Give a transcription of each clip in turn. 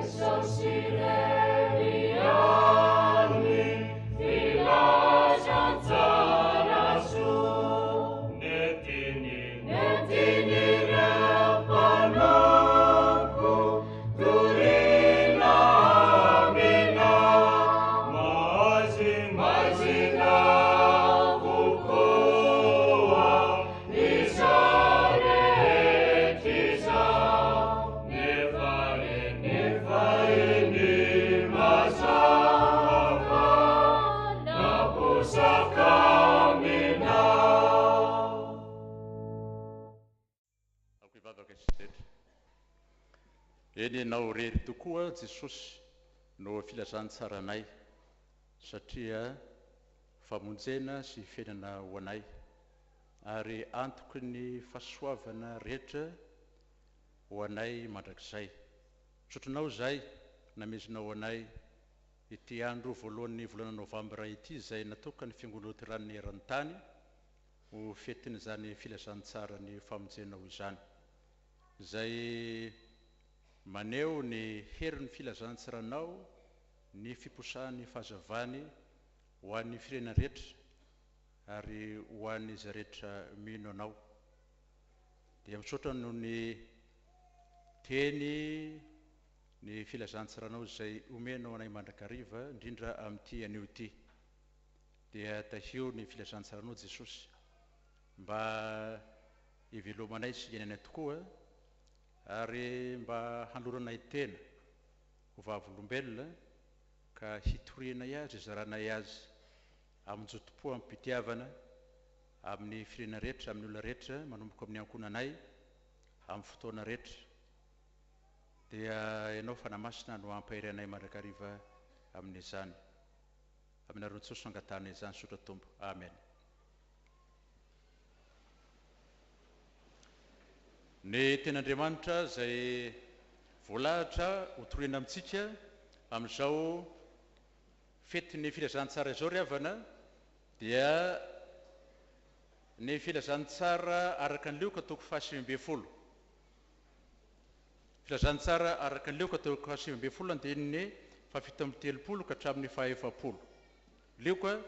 Jesosy irery ihany, filazantsara soa. Nentiny, nentin'ireo mpanompo, torina amina. Maizina avokoa izao rehetra izao, nefa nefa eny mazava naposaka aminao. Aoka hivavaka isika rehetra. Eny Ianao irery tokoa Jesosy no filazantsaranay satria famonjena sy fiainana ho anay ary antoky ny fahasoavana rehetra ho anay mandrakizay. Misaotra Anao izahay namezinao anay ity andro voalohan'ny volana novambra ity izay natokan'ny Fiangonana Loteranina eran-tany ho fetin'izany filazantsaran'ny famonjenao izany, izay maneho ny herin'ny filazantsaranao, ny fiposahan'ny fahazavany ho an'ny firenena rehetra ary ho an'izay rehetra mino Anao. Dia misaotra noho ny teny ny filazantsaranao izay omenao anay mandrakariva, indrindra amin'ity anio ity. Dia tahio ny filazantsaranao Jesosy mba hivelomanay sy hiainanay tokoa ary mba hanoloranay tena ho vavolombelona ka hitorianay azy hizaranay azy amin-jotom-po amim-pitiavana amin'ny firenena rehetra amin'ny olona rehetra manomboka amin'ny ankohonanay amin'ny fotoana rehetra dia ianao Fanahy Masina no hampahery anay mandrakariva amin'izany. Aminareo Jesosy no angatahana izany sotra Tompo. Amen. Ny Tenin'Andriamanitra izay voalahatra ho torina amintsika amin'izao fetin'ny filazantsara izao ry havana dia ny filazantsara araka ny Lioka toko faha-19. Filazantsara araka ny Lioka toko faha-19 andininy faha-37 ka hatramin'ny faha-40. Lioka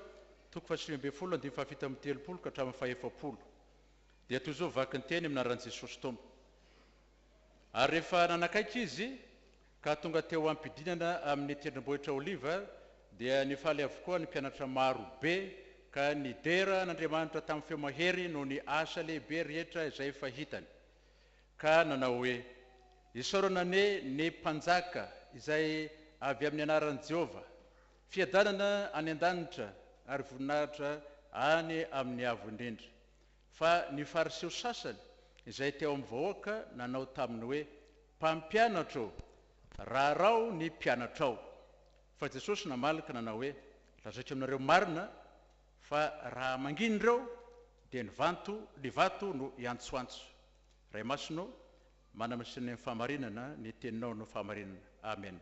toko faha-19 andininy faha-37 ka hatramin'ny faha-40. Dia toy izao vaky ny teny amin'ny anaran'i Jesosy Tompo. Ary rehefa nanakaiky izy ka tonga teo am-pidinana amin'ny tendrombohitra Oliva, dia nifaly avokoa ny mpianatra maro be ka nidera an'Andriamanitra tamin'ny feo mahery noho ny asa lehibe rehetra izay efa hitany. ka nanao hoe, Isaorana anie ny Mpanjaka izay avy amin'ny anaran'i Jehovah! Fiadanana any an-danitra ary voninahitra any amin'ny Avo Indrindra! Fa ny Fariseo sasany izay teo amin'ny vahoaka nanao taminy hoe, Mpampianatra ô, rarao ny mpianatrao! Fa Jesosy namaly ka nanao hoe, Lazaiko aminareo marina fa raha mangina ireo, dia ny vanto, ny vato no hiantsoantso. Ray Masina ô, manamasina ny fahamarinana, ny Teninao no fahamarinana. Amen.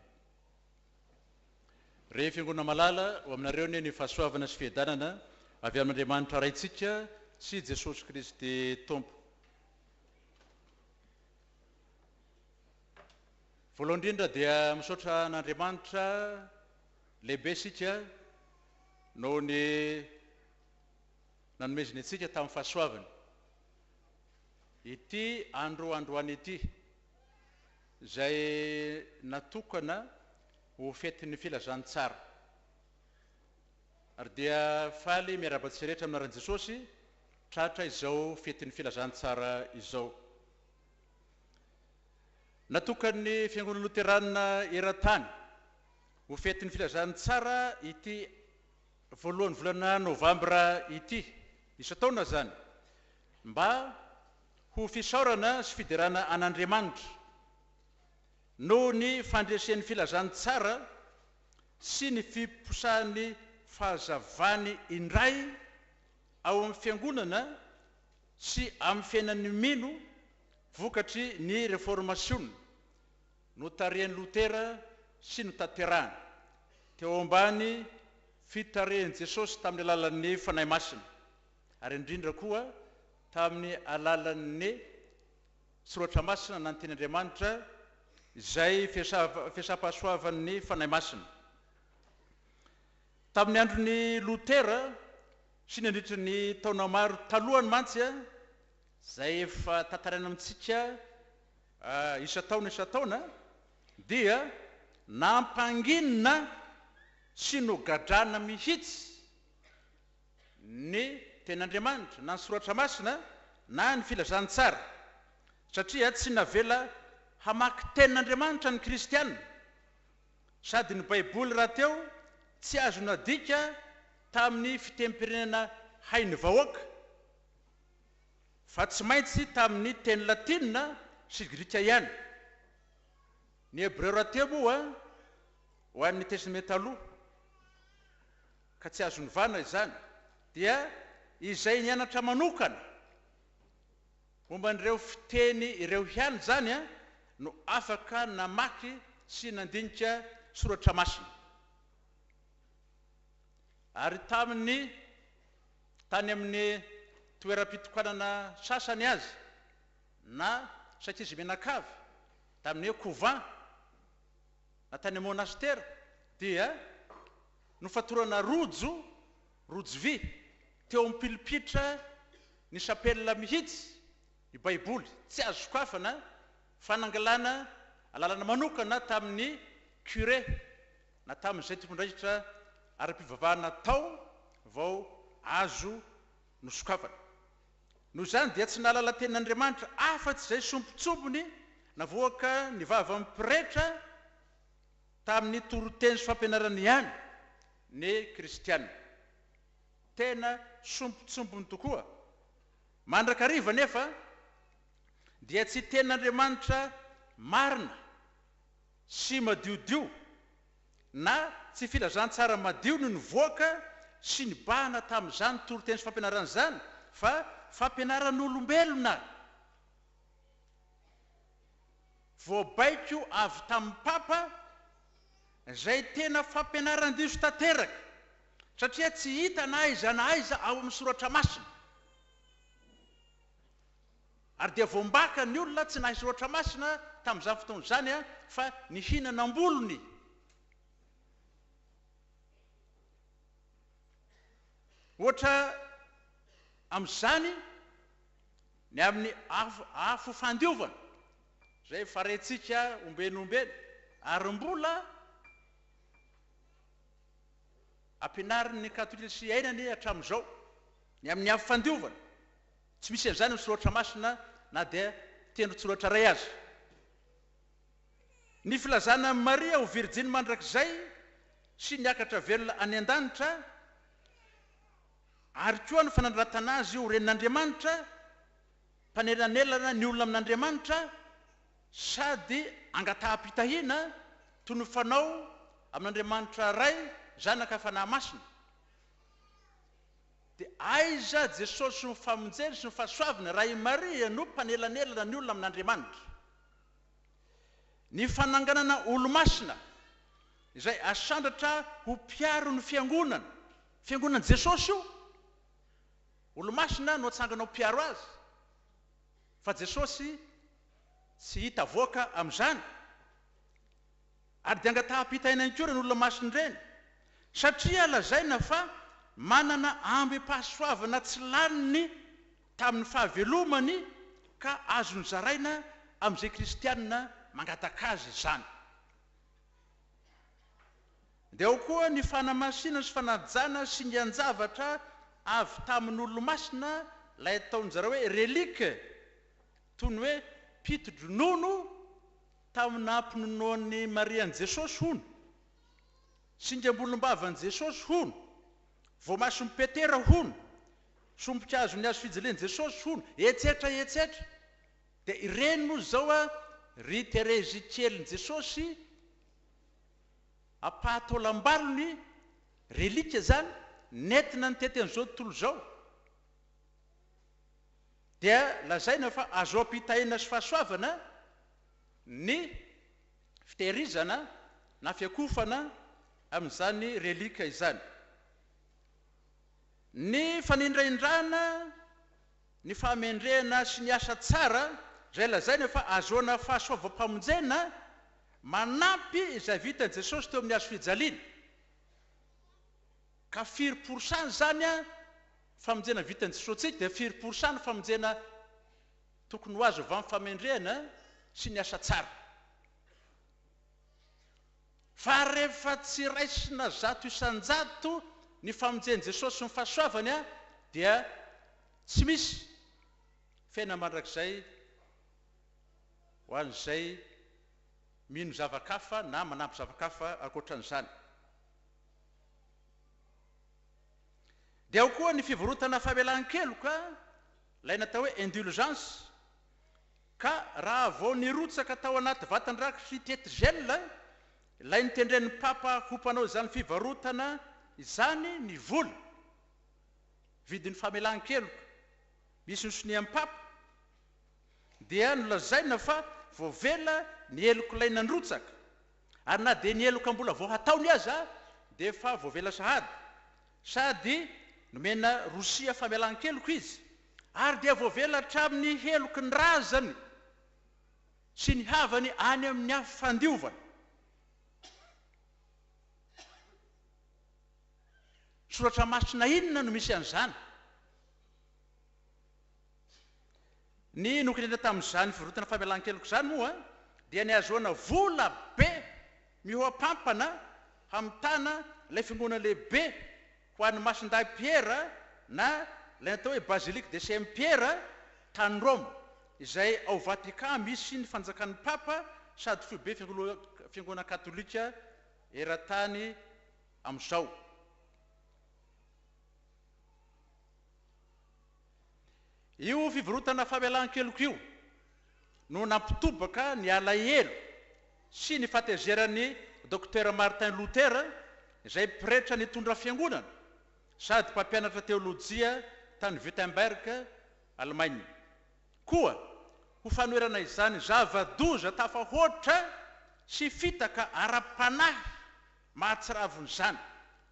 Ry Fiangonana malala, ho aminareo anie ny fahasoavana sy fiadanana avy amin'Andriamanitra Raintsika sy Jesosy Kristy Tompo. Voalohany indrindra dia misaotra an'Andriamanitra lehibe isika noho ny nanomezany antsika tamin'ny fahasoavany. Ity andro androany ity, izay natokana ho fetin'ny filazantsara. Ary dia faly miarahaba antsika rehetra amin'ny anaran'i Jesosy tratra izao fetin'ny filazantsara izao. Natokan'ny Fiangonana Loterana eran-tany ho fetin'ny filazantsara ity voalohan'ny volana novambra ity, isan-taona izany, mba ho fisaorana sy fiderana an'Andriamanitra noho ny fandresen'ny filazantsara sy ny fiposahan'ny fahazavany indray ao amin'ny fiangonana sy amin'ny fiainan'ny mino vokatry ny Reformasiona notarihan'i Lotera sy notanterahany teo ambany fitarihan'i Jesosy tamin'ny alalan'ny Fanahy Masina, ary indrindra koa tamin'ny alalan'ny Soratra Masina na ny Tenin'Andriamanitra Izay fiasam-pahasoavan'ny Fanahy Masina. Tamin'ny andron'i Lotera sy nandritra ny taona maro talohany mantsy, izay efa tantaraina amintsika isan-taona isan-taona, dia nampanginina sy nogadrana mihitsy ny Tenin'Andriamanitra, na ny Soratra Masina, na ny Filazantsara, satria tsy navela hamaky Tenin'Andriamanitra ny Kristiana, sady ny Baiboly rahateo tsy azo nadika tamin'ny fitenim-pirenena hain'ny vahoaka, fa tsy maintsy tamin'ny teny latina sy grika ihany. Ny hebreo rahateo moa ho an'ny Testamenta Taloha. ka tsy azo novana izany, dia izay nianatra manokana momba an'ireo fiteny ireo ihany izany no afaka namaky sy nandinika soratra masina. Ary tamin'ny tany amin'ny toeram-pitokanana sasany aza, na saika izy mianakavy, tamin'ny hoe couvent, na tany amin'ny monastera, dia Nofatorana rojo, rojo vy, teo amin'ny pilipitra ny chapelle mihitsy ny Baiboly, tsy azo sokafana fa nangalana alalana manokana tamin'ny curé na tamin'izay tompon'andraikitra ara-pivavahana tao vao azo nosokafana. Noho izany dia tsy nahalala tenin'Andriamanitra afa-tsy izay sombintsombiny navoaka ny vavan'ny pretra Tamin'ny toriteny sy fampianarana ihany ny kristiana. Tena sombintsombiny tokoa. Mandrakariva anefa dia tsy tenin'Andriamanitra marina sy madiodio na tsy filazantsara madio no nivoaka sy nibahana tamin'izany toriteny sy fampianarana izany fa fampianaran'olombelona. Voabaiko avy tamin'ny Papa izay tena fampianaran-diso tanteraka, satria tsy hita na aiza na aiza ao amin'ny Soratra Masina. Ary dia voambaka ny olona tsy nahay Soratra Masina tamin'izany fotoana izany fa nihinana am-bolony. Ohatra amin'izany ny amin'ny afo fandiovana. Izay efa rentsika ombeny ombeny ary mbola ampianarin'ny katolika sy iainany hatramin'izao ny amin'ny afo fandiovana. Tsy misy an'izany amin'ny soratra masina na dia tendron-tsoratra iray aza. Ny filazana an'i Maria ho virjiny mandrakizay sy niakatra velona any an-danitra ary koa ny fanandratana azy ho renin'Andriamanitra Mpanelanelana ny olona amin'Andriamanitra sady angataham-pitahiana toy ny fanao amin'Andriamanitra Ray, Zanaka, Fanahy Masina. Dia aiza Jesosy sy ny famonjeny sy ny fahasoaviny raha i Maria no mpanelanelana ny olona amin'Andriamanitra? Ny fananganana olomasina izay asandratra ho mpiaro ny fiangonana, fiangonan'i Jesosy io, Olomasina no atsangana ho mpiaro azy fa Jesosy tsy hita avoaka amin'izany. Ary dia angataham-pitahiana ihany koa ireny olona masina ireny satria lazaina fa manana ambim-pahasoavana tsy laniny tamin'ny fahavelomany ka azony zaraina amin'izay kristiana mangataka azy izany. Dia ao koa ny fanamasinana sy fanajana singan-javatra avy tamin'Olomasina, ilay ataon-dry zareo hoe relique, toy ny hoe piti-dronono tamin'ny nampinonoan'i Maria an'i Jesosy hono, singam-bolombavan'i Jesosy hono, voamason'i Petera hono, sombin-kazon'ny hazofijalian'i Jesosy hono, etsetra etsetra. Dia ireny moa izao ry Terezy kelin'i Jesosy, Ampahataolam-balony, relique izany, nentina nitety an'izao tontolo izao, dia lazaina fa azo ampitaina sy fahasoavana ny fitehirizana na fiakofana amin'izany relique izany. Ny fanindraindrana ny fahamendrehana sy ny asa tsara izay lazaina fa ahazoana fahasoavam-pamonjena. Manampy izay vitan'i Jesosy teo amin'ny hazo fijaliana. Ka firy pour cent izany an famonjena vitan'i Jesosy antsika dia firy pour cent ny famonjena tokony ho azo avy amin'ny famendrehana sy ny asa tsara. Fa rehefa tsy raisina 100% ny famonjen'i Jesosy sy ny fahasoavany an dia tsy misy fiainana mandrakizay ho an'izay mino zava-kafa na manampy zava-kafa ankoatran'izany. Dia ao koa ny fivarotana famelan-keloka, ilay natao hoe indulgence, ka raha vao nirotsaka tao anaty vatan-drakitr'i Tetgel, ilay notendren'ny Papa ho mpanao izany fivarotana izany ny vola, vidin'ny famelan-keloka, misy ny sonian'ny Papa, dia nolazaina fa voavela ny helok'ilay nandrotsaka, ary na dia ny heloka mbola vao hataony aza dia efa voavela sahady, sady nomena rosia famelan-keloka izy, ary dia voavela hatramin'ny heloky ny razany sy ny havany any amin'ny afo fandiovana. Soratra masina inona no misy an'izany? Ny nokendrena tamin'izany fivarotana famelan-keloka izany moa dia ny hahazoana vola be mihoa-pampana hamitana ilay fiangonana lehibe ho an'i Masindahy Piera na ilay natao hoe Basilique de Saint Pierre tany Roma, izay ao Vatican misy ny fanjakan'ny Papa sady foibe fiangonana katolika eran-tany amin'izao. Io fivarotana famelan-keloka io no nampitobaka ny alahelo sy ny fahatezeran'i Docteur Martin Luther izay pretra nitondra fiangonana sady mpampianatra teolojia tany Wittenberg, Alemaina. Koa ho fanoherana izany zava-doza tafahoatra sy fitaka ara-panahy mahatsiravina izany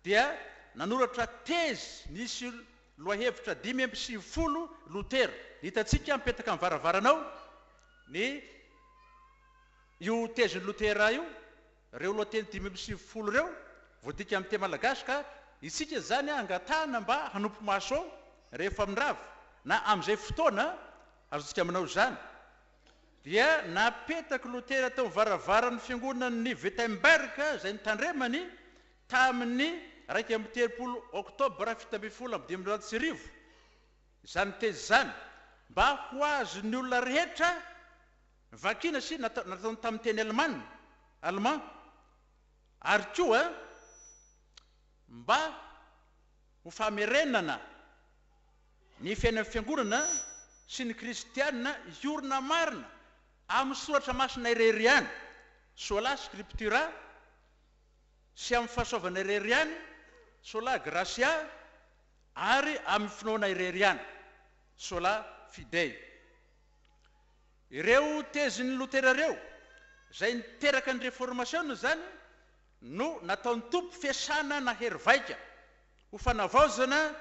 dia nanoratra tezy nisy lohahevitra 95 Lotera. Hitantsika mipetaka amin'ny varavarana ao ny io tezin'i Lotera io, ireo lohateny 95 ireo, voadika amin'ny teny malagasy ka isika izany angatahana mba hanompo maso ao rehefa mirava na amin'izay fotoana azontsika manao izany. Dia napetak'i Lotera teo amin'ny varavaran'ny fiangonan'ny Wittenberg izay notandremany tamin'ny 31 Oktobra 1517 izany tezy izany mba ho azon'ny olona rehetra vakiana sy nataony tamin'ny teny alemana, allemand, ary koa mba ho famerenana ny fiainan'ny Fiangonana sy ny Kristiana hiorina marina amin'ny Soratra Masina irery ihany, Sola Scriptura, sy amin'ny fahasoavana irery ihany, Sola Gratia, ary amin'ny finoana irery ihany, Sola Fidei. Ireo tezin'i Lotera ireo, izay niteraka ny Reformasiona izany, no nataon'ny Tompo fiasana nahery vaika ho fanavaozana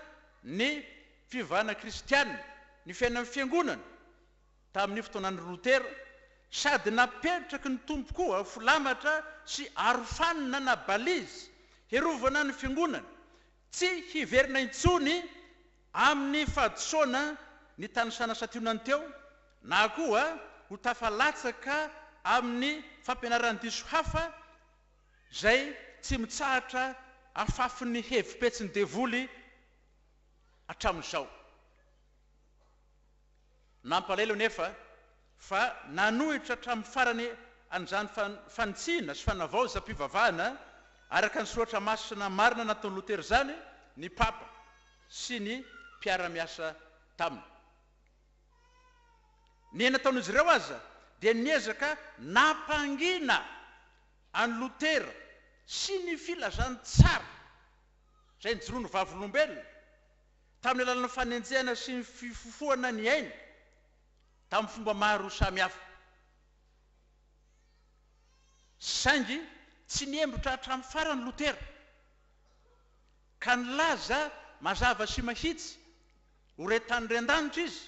ny fivavahana kristiana, ny fiainan'ny Fiangonana tamin'ny fotoanan'i Lotera, sady napetraky ny Tompo koa filamatra sy arofanina na balise hiarovana ny Fiangonana tsy hiverina intsony amin'ny fahadisoana nitanisana santionany teo na koa ho tafalatsaka amin'ny fampianaran-diso hafa izay tsy mitsahatra afafin'ny hevi-petsin'ny devoly hatramin'izao. Nampalahelo anefa fa nanohitra hatramin'ny farany an'izany fanitsiana sy fanavaozam-pivavahana araka ny Soratra Masina marina nataon'i Lotera izany ny papa sy ny mpiara-miasa taminy. Ny nataon'izy ireo aza dia niezaka nampangina an'i Lotera sy ny filazantsara izay nijoroany vavolombelona tamin'ny alalan'ny fanenjehana sy ny fifofoana ny ainy tamin'ny fomba maro samihafa. Saingy tsy niembotra hatramin'ny farany Lotera, ka nilaza mazava sy mahitsy ho re tany re an-danitra izy,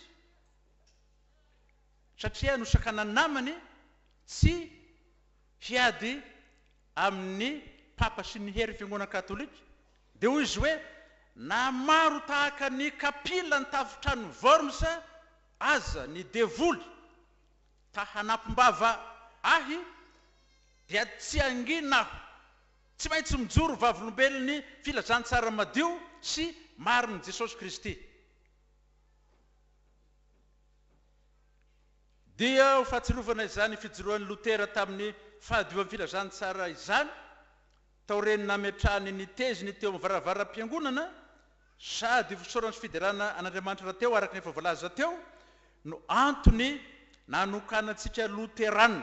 satria nosakanan'ny namany tsy. hiady amin'ny Papa sy ny hery Fiangonana Katolika, dia hoy izy hoe, Na maro tahaka ny kapila ny tafontrano Worms aza ny devoly ta hanampim-bava ahy, dia tsy hangina aho. Tsy maintsy mijoro vavolombelon'ny filazantsara madio sy marin'i Jesosy Kristy. Dia ho fahatsiarovana izany fijoroan'i Lotera tamin'ny fahadiovan'ny filazantsara izany, taorian'ny nametrahany ny teziny teo amin'ny varavaram-piangonana, sady ho fisaorana sy fiderana an'Andriamanitra rahateo araka ny efa voalaza teo, no antony nanokanantsika Loterana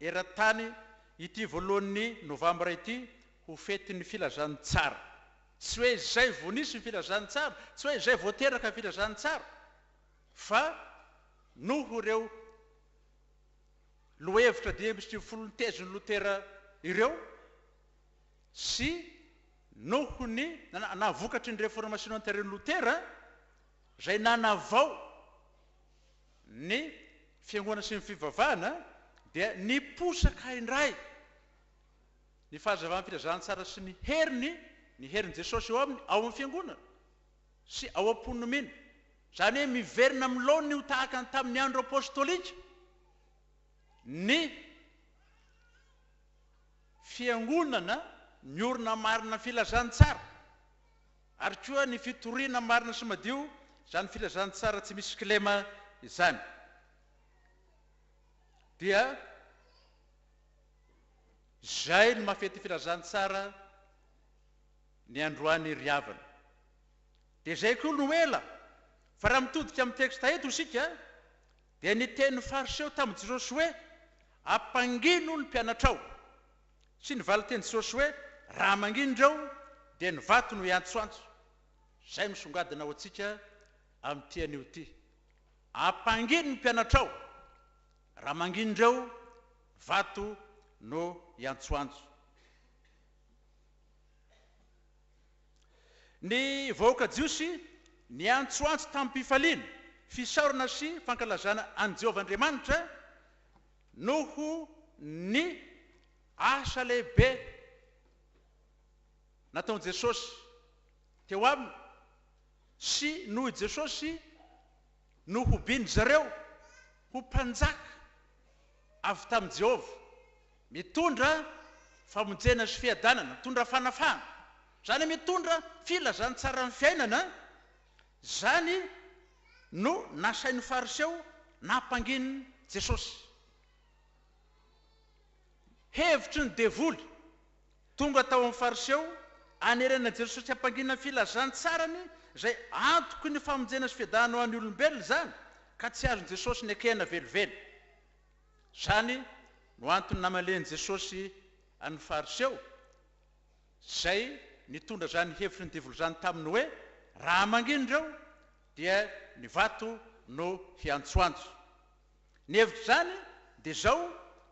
eran-tany ity voalohan'ny novambra ity ho fetin'ny filazantsara. Tsy hoe izay vao nisy ny filazantsara, tsy hoe izay vao teraka ny filazantsara, fa noho ireo lohahevitra 95 notezin'i Lotera ireo sy noho ny na vokatry ny Reformasiona notarihin'i Lotera izay nanavao ny fiangonana sy ny fivavahana dia niposaka indray ny fahazavan'ny filazantsara sy ny heriny, ny herin'i Jesosy eo aminy ao amin'ny fiangonana sy ao am-pon'ny mino. Izany hoe miverina amin'ny laoniny ho tahaka ny tamin'ny andro apostolika ny fiangonana miorina marina filazantsara ary koa ny fitoriana marina sy madio izany filazantsara tsy misy kilema izany. Dia izay no mahafety filazantsara ny androany ry havana. Dia izay koa no ela, fa raha mitodika amin'ny texte eto isika, dia niteny ny Fariseo tamin'i Jesosy hoe, Ampangino ny mpianatrao. Sy ny valin-tenin'i Jesosy hoe, Raha mangina ireo, dia ny vato no hiantsoantso. Izay misongadina ho antsika amin'ity anio ity. Ampangino ny mpianatrao. Raha mangina ireo, vato no hiantsoantso. Ny vahoaka jiosy niantsoantso tamim-pifaliana, fisaorana sy fankalazana an'i Jehovah Andriamanitra noho ny asa lehibe nataon'i Jesosy teo aminy sy noho i Jesosy nohobin-dry zareo ho mpanjaka avy tamin'i Jehovah. Mitondra famonjena sy fiadanana, mitondra fanafahana. Izany hoe mitondra filazantsaran'ny fiainana, izany no nasain'ny Fariseo nampanginin'i Jesosy. Hevitry ny devoly tonga tao amin'ny Fariseo hanerena an'i Jesosy hampangina ny filazantsarany izay antoky ny famonjena sy fiadanana ho an'ny olombelona izany, ka tsy azon'i Jesosy nekena velively. Izany no antony namalian'i Jesosy an'ny Fariseo, izay nitondra izany hevitry ny devoly izany taminy hoe, Raha mangina ireo, dia ny vato no hiantsoantso. Ny hevitr'izany dia izao,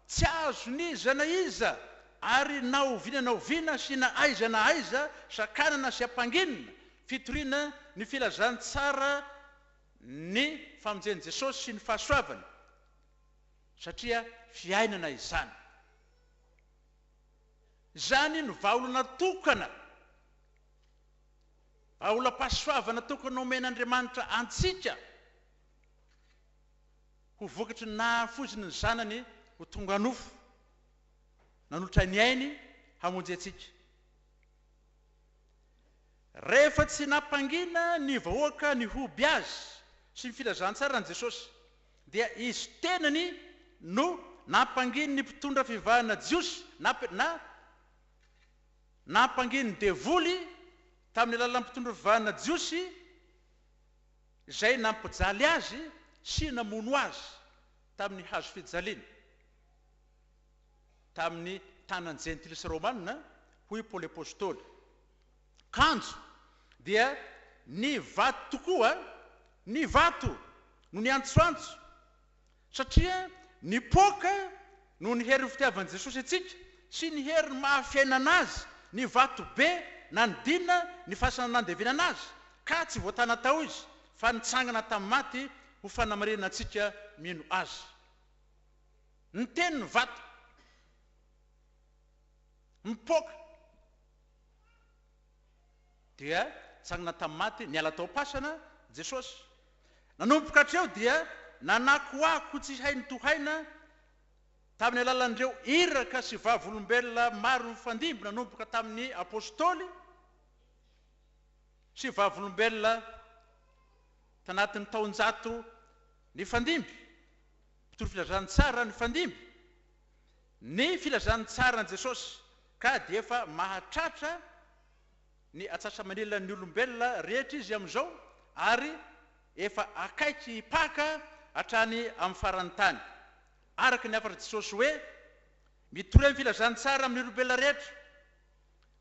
tsy azon'iza na iza ary na oviana na oviana sy na aiza na aiza sakanana sy ampanginina fitoriana ny filazantsara ny famonjen'i Jesosy sy ny fahasoavany, satria fiainana izany. Izany no vahaolana tokana, vahaolam-pahasoavana tokana omen'Andriamanitra antsika ho vokatry ny nahafoiziny ny Zanany ho tonga nofo, nanolotra ny ainy hamonjy antsika. Rehefa tsy nampangina ny vahoaka nihoby azy sy ny filazantsarany Jesosy, dia izy tenany no nampanginin'ny mpitondra fivavahana jiosy na na nampanginin'ny devoly tamin'ny alalan'ny mpitondra fivavahana jiosy izay nampijaly azy sy namono azy tamin'ny hazo fijaliana tamin'ny tanan'ny jentilisa romana, hoy Paoly apostoly. Kanjo dia ny vato tokoa, ny vato no niantsoantso, satria nipoaka noho ny herin'ny fitiavan'i Jesosy antsika sy ny herin'ny maha fiainana Azy ny vato be nanodina ny fasana nandevenana Azy, ka tsy voatana tao Izy, fa nitsangana tamin'ny maty ho fanamarinana antsika mino Azy. Niteny ny vato. Mipoaka. Dia nitsangana tamin'ny maty, niala tao am-pasana Jesosy. Nanomboka hatreo dia nanakoako tsy hay notohaina tamin'ny alalan'ireo iraka sy vavolombelona maro nifandimby nanomboka tamin'ny Apostoly sy vavolombelona tanatin'ny taonjato nifandimby, mpitory filazantsara nifandimby, ny filazantsaran'i Jesosy ka dia efa mahatratra ny atsasa-manilan'ny olombelona rehetra izy amin'izao ary efa akaiky hipaka hatrany amin'ny faran'ny tany. Araka ny hafatr'i Jesosy hoe, Mitoria ny filazantsara amin'ny olombelona rehetra.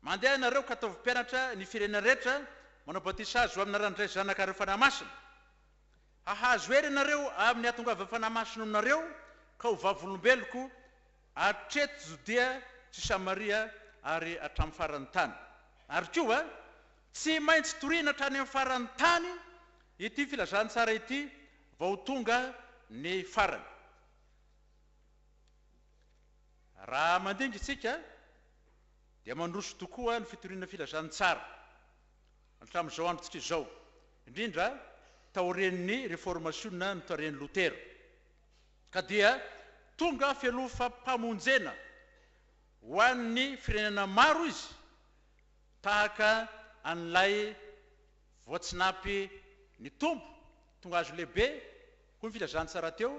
Mandeha ianareo ka ataovy mpianatra ny firenena rehetra, manao batisa azy ho amin'ny anaran'ny Ray, Zanaka ary Fanahy Masina. Hahazo hery ianareo amin'ny hahatongavan'ny Fanahy Masina aminareo ka ho vavolombeloko hatreto Jodea sy Samaria ary hatramin'ny faran'ny tany. Ary koa, tsy maintsy torina hatrany amin'ny faran'ny tany ity filazantsara ity vao ho tonga ny farany. Raha mandinga isika dia mandroso tokoa ny fitoriana filazantsara hatramin'izao androntsika izao, indrindra taorian'ny Reformasiona notarihan'i Lotera. Ka dia tonga fialofam-pamonjena ho an'ny firenena maro izy, tahaka an'ilay voatsinapy nitombo, tonga hazo lehibe, hoy ny filazantsara teo,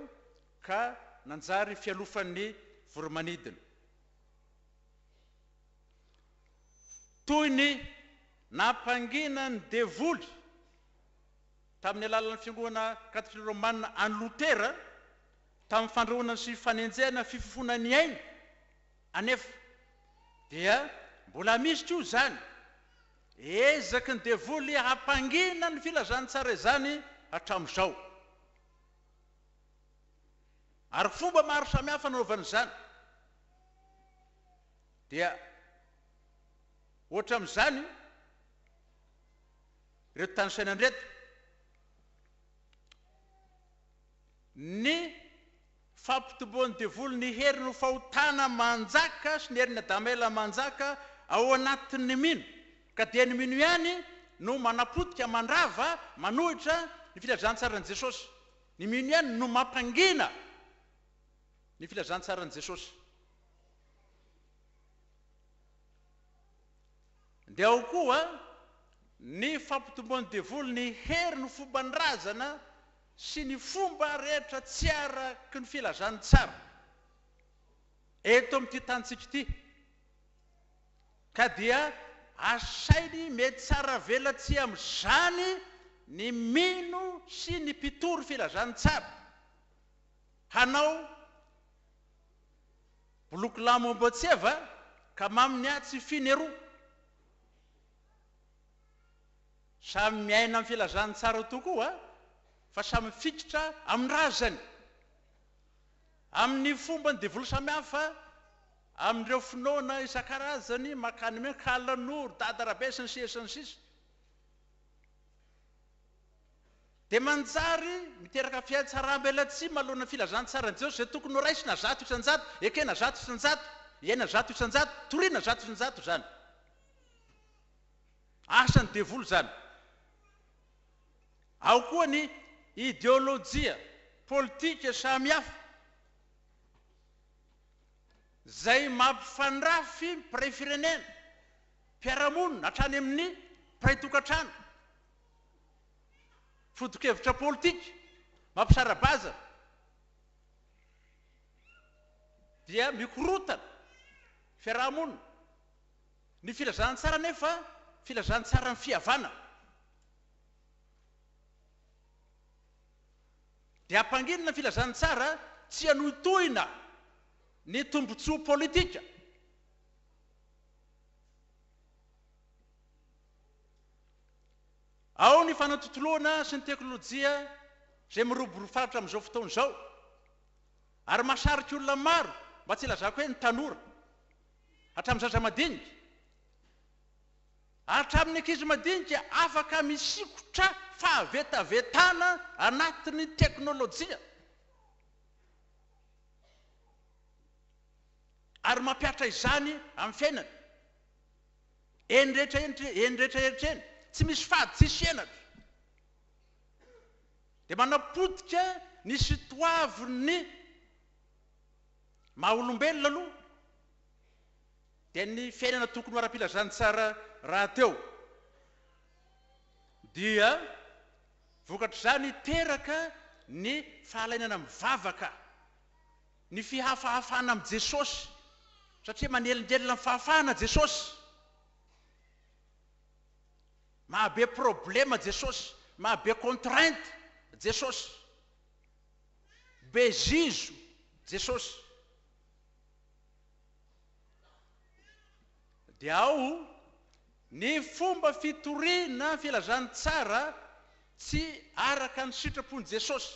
ka nanjary fialofan'ny voromanidina. Toy ny nampangina ny devoly tamin'ny alalan'ny Fiangonana Katolika Romana an'i Lotera, tamin'ny fandrahonana sy fanenjehana fifofoana ny ainy anefa, dia mbola misy koa izany ezaky ny devoly hampangina ny filazantsara izany hatramin'izao. Ary fomba maro samihafa nanaovana izany. Dia ohatra amin'izany ireto tanisaina ireto, ny fampitomboan'ny devoly ny herin'ny fahotana manjaka sy ny herin'ny Adamela manjaka ao anatin'ny mino, ka dia ny mino ihany no manapotika, mandrava, manohitra ny filazantsaran'i Jesosy. Ny mino ihany no mampangina ny filazantsaran'i Jesosy. Dia ao koa ny fampitomboan'ny devoly ny hery ny fomban-drazana sy ny fomba rehetra tsy araky ny filazantsara eto amin'ity tanintsika ity, ka dia asainy metsara velatsihy amin'izany ny mino sy ny mpitory filazantsara hanao Boloky lahy momba tseva ka mamy ny atsy finy eroa. Samy miaina amin'ny filazantsara tokoa fa samy mifikitra amin'ny razany. Amin'ny fomban'ny devoly samihafa, amin'ireo finoana isan-karazany mankany amin'ny Kalanoro, Dada Rabe sy ny sisa sy ny sisa. Dia manjary miteraka fihatsaram-belatsihy manoloana ny filazantsaran'i Jesosy izay tokony horaisina 100%, ekena 100%, iainana 100%, torina 100% izany. Asan'ny devoly izany. Ao koa ny ideolojia politika samihafa izay mampifandrafy mpiray firenena, mpiara-monina, hatrany amin'ny mpiray tokantrano. Foto-kevitra politika mampisara-bazana dia mikorontana fiaraha-monina. Ny filazantsara anefa filazantsaran'ny fihavanana. Dia ampanginina ny filazantsara tsy hanohintohina ny tombontsoa politika. Ao ny fanatontoloana sy ny teknolojia izay miroborobo faritra amin'izao fotoana izao ary mahasarika olona maro, mba tsy hilazako hoe ny tanora, hatramin'ny zaza madinika, hatramin'ny ankizy madinika afaka misikotra fahavetavetana anatin'ny teknolojia. Ary mampihatra izany amin'ny fiainany. Eny rehetra eny, eny rehetra rehetra eny. Tsy misy fady, tsisy henatra. Dia manapotika ny sitoavin'ny maha olombelona aloha, dia ny fiainana tokony ho ara-pilazantsara rahateo. Dia vokatr'izany hiteraka ny fahalainana mivavaka. Ny fihafahafana amin'i Jesosy, satria manelingelina ny fahafahana Jesosy. Mahabe problema Jesosy, mahabe contrainte Jesosy. Be zizo Jesosy. Dia ao ny fomba fitoriana filazantsara tsy araka ny sitrapon'i Jesosy.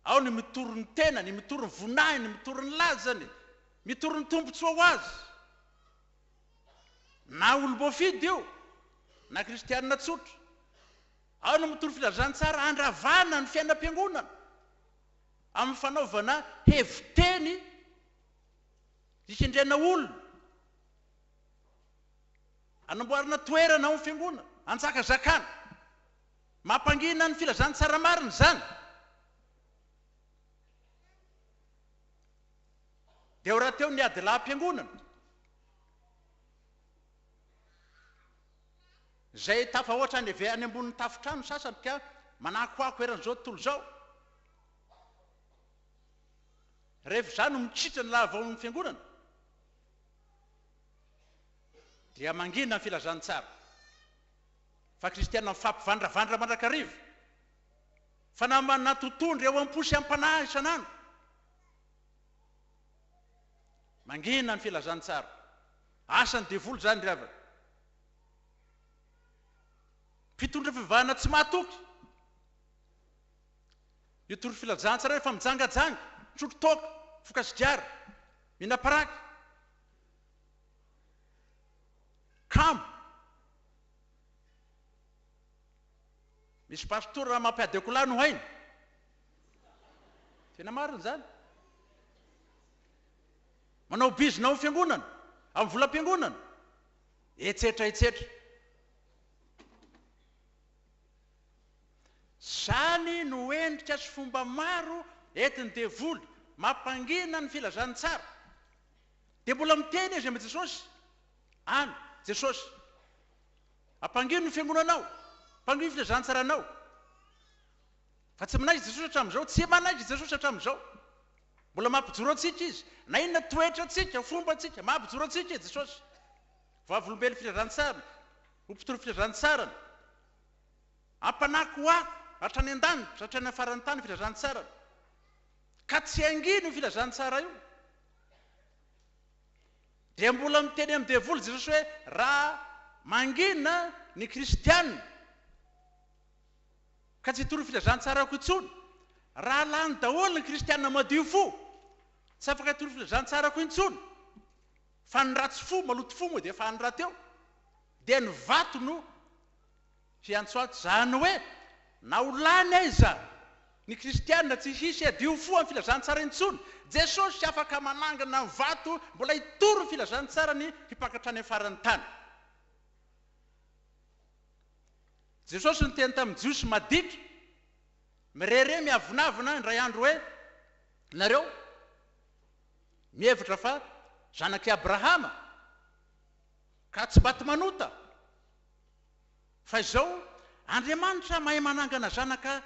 Ao ny mitory ny tenany, mitory ny voninahiny, mitory ny lazany, mitory ny tombontsoa ho azy. Na olom-boafidy io, na kristianina tsotra. Ao ny mitory filazantsara handravana ny fiainam-piangonana amin'ny fanaovana hevi-teny hikendrena olona, hanamboarana toerana ao amin'ny fiangonana, hanjakazakana. Mampangina ny filazantsara marina izany. Dia eo rahateo ny adilahy-piangonana, izay tafahoatra any ave any ambonin'ny tafontrano ny sasany ka manakoako eran'izao tontolo izao. Rehefa izany no mitritra ny lava ao amin'ny fiangonana, dia mangina ny filazantsara. Fa kristiana mifampivandravandra mandrakariva, fa namana totondry eo am-po sy am-panahy isan'andro. Mangina ny filazantsara. Asan'ny devoly izany ry havana. Mpitondra fivavahana tsy mahatoky. Mitory filazantsara rehefa mijangajanga, misotro toaka, mifoka sigara, mihinam-paraky. Kamo. Misy pastora mampiady akoholahy no hainy. Tena marina izany. Manao bizina ao fiangonana, amin'ny volam-piangonana, etsetra etsetra. Izany no endrika sy fomba maro entin'ny devoly mampangina ny filazantsara. Dia mbola miteny izy amin'i Jesosy, Any, Jesosy. Ampangino ny fiangonanao, ampangino ny filazantsaranao. Fa tsy manaiky Jesosy hatramin'izao, tsy manaiky Jesosy hatramin'izao. Mbola mampijoro antsika Izy. Na inona toetrantsika, fombantsika, mampijoro antsika i Jesosy. Vavolombelon'ny filazantsarany, ho mpitory filazantsarany. Ampanakoako hatrany an-danitra, hatrany amin'ny faran'ny tany ny filazantsarany. Ka tsy hangina io filazantsara io. Dia mbola miteny amin'ny devoly Jesosy hoe raha mangina ny kristiana ka tsy hitory ny filazantsarako intsony, raha lany daholo ny kristiana madio fo, tsy afaka hitory ny filazantsarako intsony, fa ny ratsy fo, maloto fo moa dia efa any rahateo, dia ny vato no Hiantsoantso izany hoe, na ho lany aiza ny kristiana tsy hisy hadio fo amin'ny filazantsara intsony. Jesosy tsy afaka manangana ny vato mbola hitory ny filazantsarany hipaka hatrany amin'ny faran'ny tany. Jesosy niteny tamin'ny Jiosy maditra, mirehareha miavonavona indray andro hoe, Nareo mihevitra fa zanak'i Abrahama ka tsy maty manota. Fa izao, Andriamanitra mahay manangana zanaka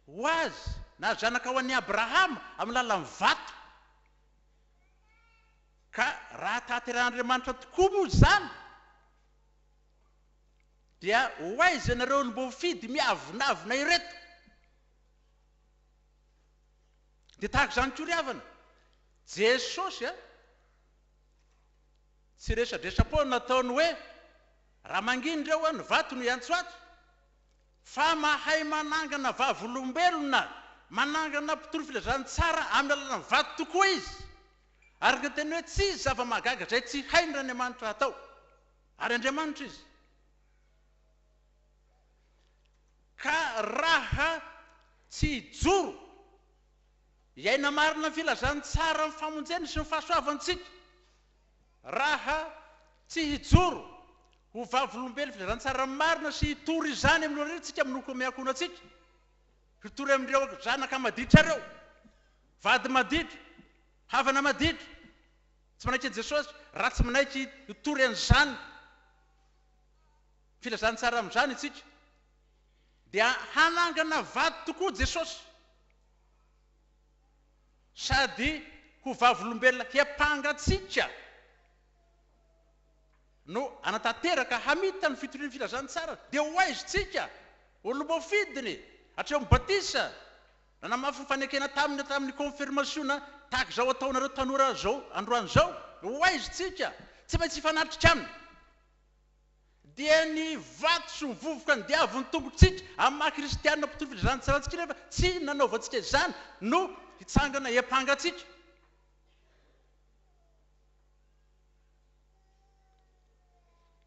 ho azy, na zanaka ho an'i Abrahama, amin'ny alalan'ny vato. Ka raha tanterahin'Andriamanitra tokoa moa izany, dia ho aiza ianareo olom-boafidy miavonavona ireto? Dia tahaka izany koa ry havana, Jesosy a, Tsy resadresa-poana nataony hoe raha mangina ireo an, ny vato no hiantsoantso, fa mahay manangana vavolombelona, manangana mpitory filazantsara amin'ny alalan'ny vato tokoa izy. Araka ny teny hoe tsy hisy zava-mahagaga izay tsy hain'Andriamanitra hatao. Ary Andriamanitra izy. Ka raha tsy hijoro. Hiaina marina ny filazantsara ny famonjena sy ny fahasoavantsika raha tsy hijoro ho vavolombelon'ny filazantsara marina sy hitory izany amin'ny olona rehetra isika amin'ny miankohonantsika, hitory amin'ireo zanaka maditra ireo, vady maditra, havana maditra, tsy manaiky an'i Jesosy, raha tsy manaiky hitory an'izany filazantsara amin'izany isika, dia hanangana vato tokoa Jesosy. Sady ho vavolombelona hiampanga antsika no hanatanteraka hamita ny fitoriana ny filazantsara, dia ho aiza isika? Olom-boafidiny, hatreo amin'ny batisa, nanamafy ny fanekena taminy tamin'ny konfirmasiona tahaka izao ataonareo tanora izao androany izao, ho aiza isika? Tsy maintsy hifanatrika aminy. Dia ny vato sy ny vovoka nidiavin'ny tongotritsika amin'ny maha kristianina mpitory filazantsara antsika nefa tsy nanaovantsika izany no hitsangana hiampanga antsika.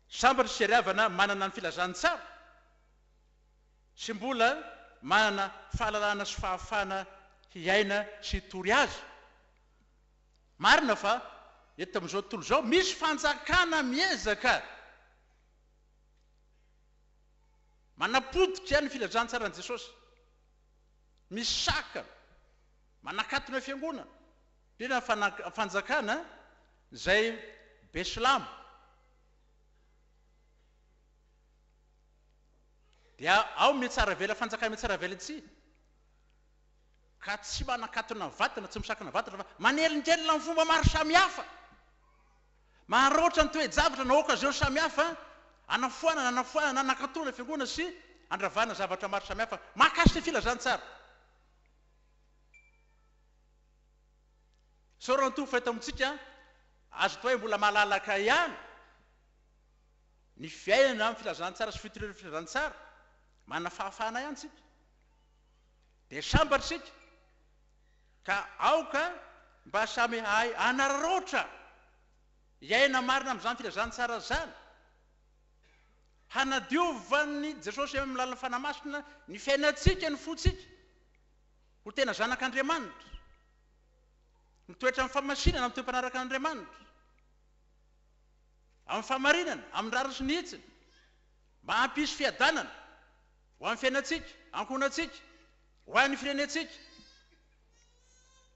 Sambatra sy ry havana manana ny filazantsara sy mbola manana fahalalana sy fahafahana hiaina sy hitory azy. Marina fa eto amin'izao tontolo izao misy fanjakana miezaka manapotika ny filazantsaran'i Jesosy. Misy saka manakatona fiangonana, indrindra ny fanjakana izay be silamo. Dia ao mihatsaravela fanjakana mihatsaravelatsihy. Ka tsy manakatona vatana, tsy misakana vatana fa manelingelina amin'ny fomba maro samihafa. Manaraotra ny toe-javatra na occasion samihafa anafoanana, anafoanana, anakatonana fiangonana sy andravana zavatra maro samihafa mahakasika ny filazantsara. Isaorana ny Tompo fa eto amintsika azo atao hoe mbola malalaka ihany ny fiainana amin'ny filazantsara sy fitoriana ny filazantsara. Manana fahafahana ihany isika. Dia sambatra isika ka aoka mba samy hahay hanararaotra hiaina marina amin'izany filazantsara izany. Hanadiovan'i Jesosy amin'ny alalan'ny Fanahy Masina ny fiainantsika, ny fontsika ho tena zanak'Andriamanitra, mitoetra amin'ny fahamasinana, amin'ny toe-panaraka an'Andriamanitra, amin'ny fahamarinana, amin'ny rariny sy ny hitsiny, mba hampisy fiadanana. Ho an'ny fiainantsika, ankohonantsika, ho an'ny firenentsika.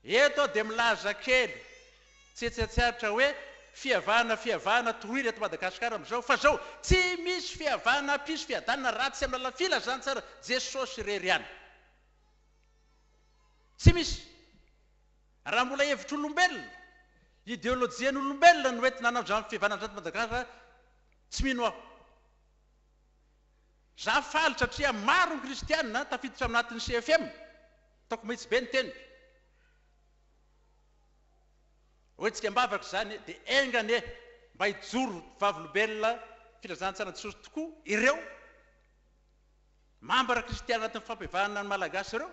Eto aho dia milaza kely, tsy etsy an-tsiaritra hoe fihavahana fihavahana tohira eto Madagasikara amin'izao, fa izao, tsy misy fihavahana hampisy fiadanana raha tsy amin'ny alalan'ny filazantsara Jesosy irery ihany. Tsy misy. Raha mbola hevitr'olombelona, ideolojian'olombelona no entina hanao izany fihavanana izany eto Madagasikara, tsy mino aho. Za faly satria maro ny kristiana tafiditra anatin'ny CFM, ataoko mahitsy be ny teniko. Hoentsika am-bavaka izany dia enga anie mba hijoro vavolombelona filazantsara Jesosy tokoa ireo mambra kristiana anatin'ny fampihavanana ny Malagasy ireo.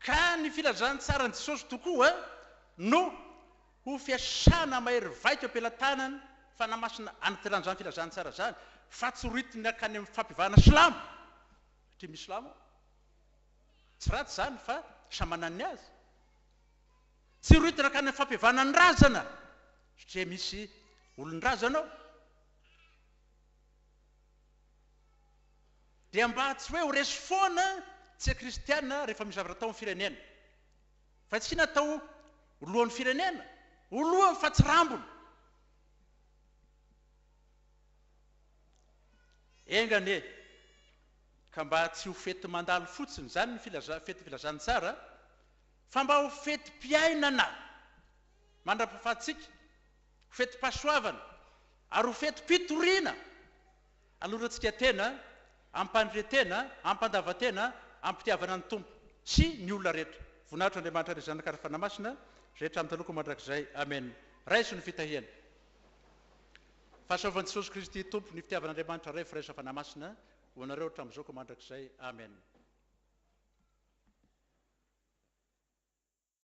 Ka ny filazantsaran'i Jesosy tokoa no ho fiasana mahery vaika am-pelatanan'ny Fanahy Masina anatin'izany filazantsara izany, fa tsy rohitina hankany amin'ny fampivahana silamo, satria misy silamo ao. Tsy ratsy izany fa samy manana ny azy. Tsy rohitina hankany amin'ny fampivahana ny razana, satria misy olon-drazana ao. Dia mba tsy hoe ho resy foana tsika kristiana rehefa misy zavatra atao amin'ny firenena. Fa tsy natao ho lohan'ny firenena, ho lohany fa tsy rambony. Enga anie ka mba tsy ho fety mandalo fotsiny izany ny filaza, fety filazantsara, fa mba ho fetim-piainana mandra-pahafatintsika, ho fetim-pahasoavana ary ho fetim-pitoriana. Alorantsika tena, ampanre-tena, ampandavan-tena, am-pitiavana ny Tompo sy ny olona rehetra. Voninahitro Andriamanitra Ray Zanaka ary Fanahy Masina, izay hatramin'ny taloha koa mandrakizay. Amen. Raiso ny fitahiana. Fahasoavan'i Jesosy Kristy Tompo, ny fitiavan'Andriamanitra Ray, firaisan'ny Fanahy Masina, ho anareo hatramin'izao koa mandrakizay. Amen.